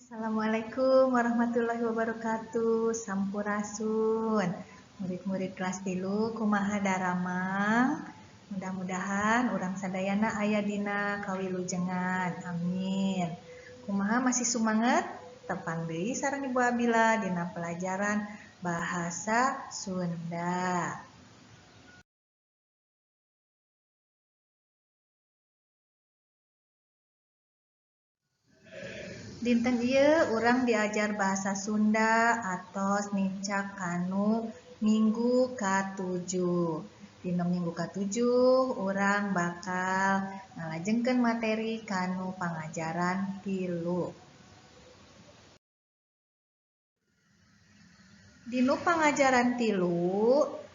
Assalamualaikum warahmatullahi wabarakatuh. Sampurasun. Murid-murid kelas 3 kumaha daramang? Mudah-mudahan urang sadayana aya dina kawilujengan. Amin. Kumaha masih sumanget? Tepang deui sareng Ibu Abila dina pelajaran Bahasa Sunda. Dinten ieu urang diajar bahasa Sunda atos nincak kanu minggu ka-7. Dina minggu ka-7 urang bakal ngalajengkeun materi kanu pangajaran 3. Dinu pangajaran 3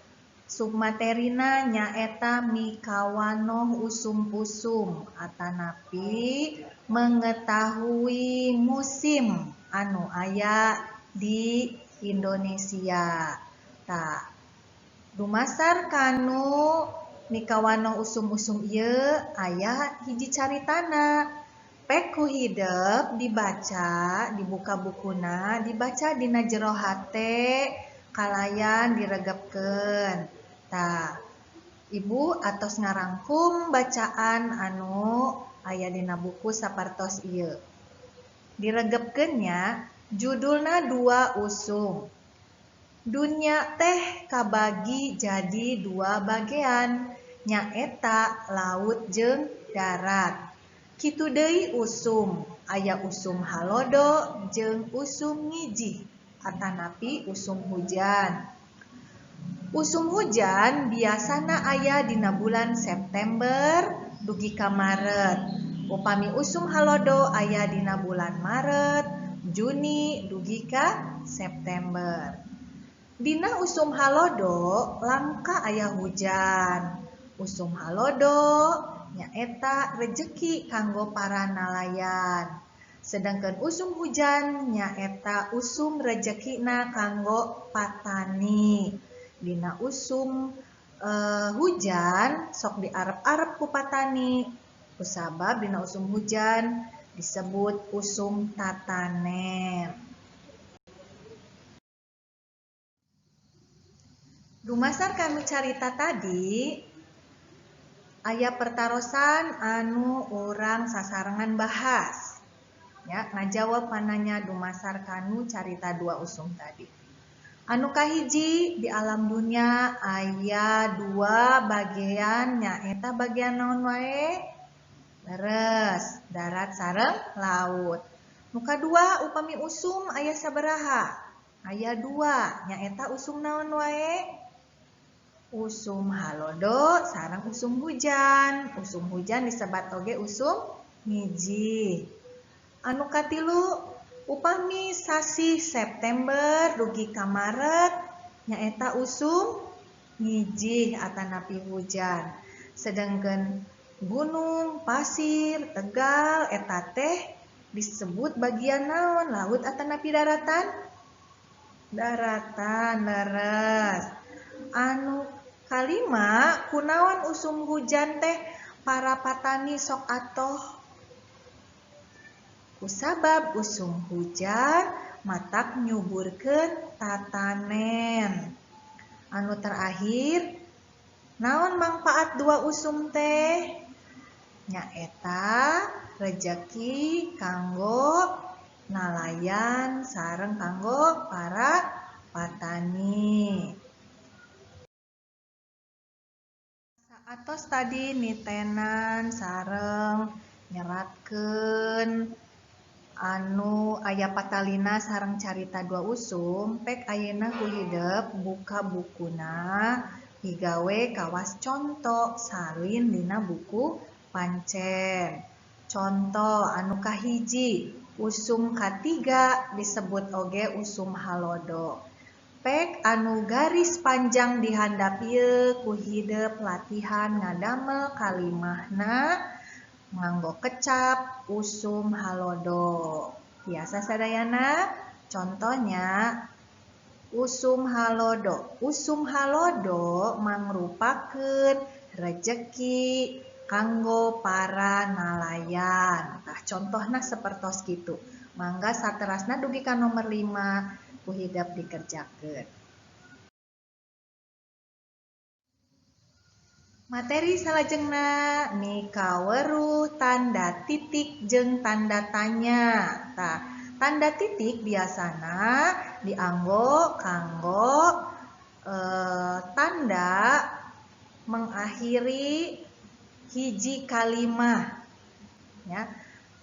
submaterina nyaeta mikawanoh usum-usum atanapi mengetahui musim anu aya di Indonesia. Tah, dumasar kanu mikawanoh usum-usum ieu aya hiji caritana. Pek ku hidep dibaca, dibuka bukuna, dibaca dina jero hate kalayan diregepkeun. Tah, Ibu atos ngarangkum bacaan anu aya dina buku sapartos ieu. Diregepkeun nya, judulna Dua Usum. Dunya teh kabagi jadi dua bagian, nyaeta laut jeung darat. Kitu deui usum, aya usum halodo jeung usum ngijih atanapi usum hujan. Usum hujan biasana aya dina bulan September dugi ka Maret. Upami usum halodo aya dina bulan Maret, Juni dugi ka September. Dina usum halodo langka aya hujan. Usum halodo nyaeta rejeki kanggo para nalayan. Sedangkan usum hujan nyaeta usum rejekina kanggo patani. Dina usum hujan sok diarep-arep ku patani. Kusabab dina usum hujan disebut usum tatanen. Dumasar kanu carita tadi aya pertarosan anu urang sasarengan bahas. Ya, ngajawab pananya dumasar kanu carita dua usum tadi. Anu kahiji di alam dunia aya dua bagian nyaeta bagian naon wae? Leres, darat sareng laut. Nu kadua upami usum aya sabaraha? Aya dua, nyaeta usum naon wae? Usum halodo sareng usum hujan. Usum hujan disebat oge usum ngijih. Anu katilu upami sasih September dugi ka Maret nyaeta usum ngijih atanapi hujan. Sedangkan gunung, pasir, tegal eta teh disebut bagian naon? Laut atanapi daratan? Daratan, leres. Anu kalima kunaon usum hujan teh para patani sok atoh? Kusabab usum hujan matak nyuburkeun tatanen. Anu terakhir naon mangfaat dua usum teh? Nyaeta rejeki kanggo nalayan sareng kanggo para patani. Atos tadi nitenan sareng nyeratkeun anu aya patalina sareng carita dua usum, pek ayeuna ku hidep buka bukuna higawe kawas conto salin dina buku pancen. Conto anu kahiji usum katiga disebut oge usum halodo. Pek anu garis panjang dihandap ieu ku hidep latihan ngadamel kalimahna nganggo kecap usum halodo. Biasa sadayana contohnya usum halodo. Usum halodo mangrupakeun rejeki kanggo para nalayan. Tah contohna sapertos kitu. Mangga saterasna dugi ka nomor 5 ku hidep dikerjakeun. Materi salajengna mikaweruh tanda titik jeung tanda tanya. Tah, tanda titik biasana dianggo kanggo tanda mengakhiri hiji kalimah ya.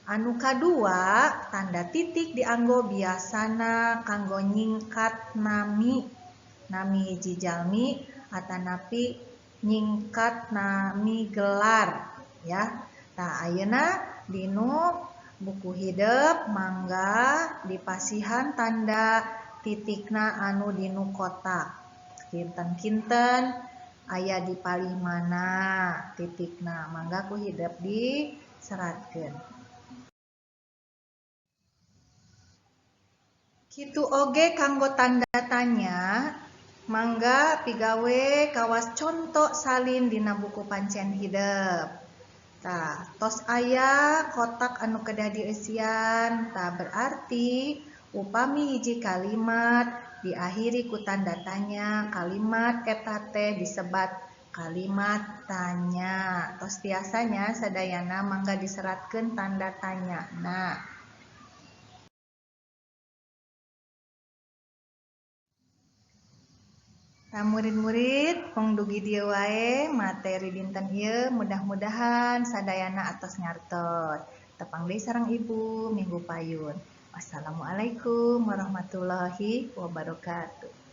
Anu kadua tanda titik dianggo biasana kanggo nyingkat nami, nami hiji jalmi atanapi nyingkat nami gelar ya. Tah ayeuna dinu buku hidep mangga dipasihan tanda titikna anu dinu kotak. Kinten-kinten aya di palih mana titikna, mangga ku hidep diseratkeun. Kitu oge kanggo tanda tanya, mangga pigawe kawas conto salin dina buku pancen hidep. Tah, tos aya kotak anu kedah dieusian, tah berarti upami hiji kalimat diakhiri ku tanda tanya, kalimat eta teh disebat kalimat tanya. Tos biasanya sadayana mangga diseratkeun tanda tanya. Nah, tah murid-murid pong dugi dieu wae materi dinten ieu, mudah-mudahan sadayana atos ngartos. Tepang deui sareng ibu minggu payun. Wassalamualaikum warahmatullahi wabarakatuh.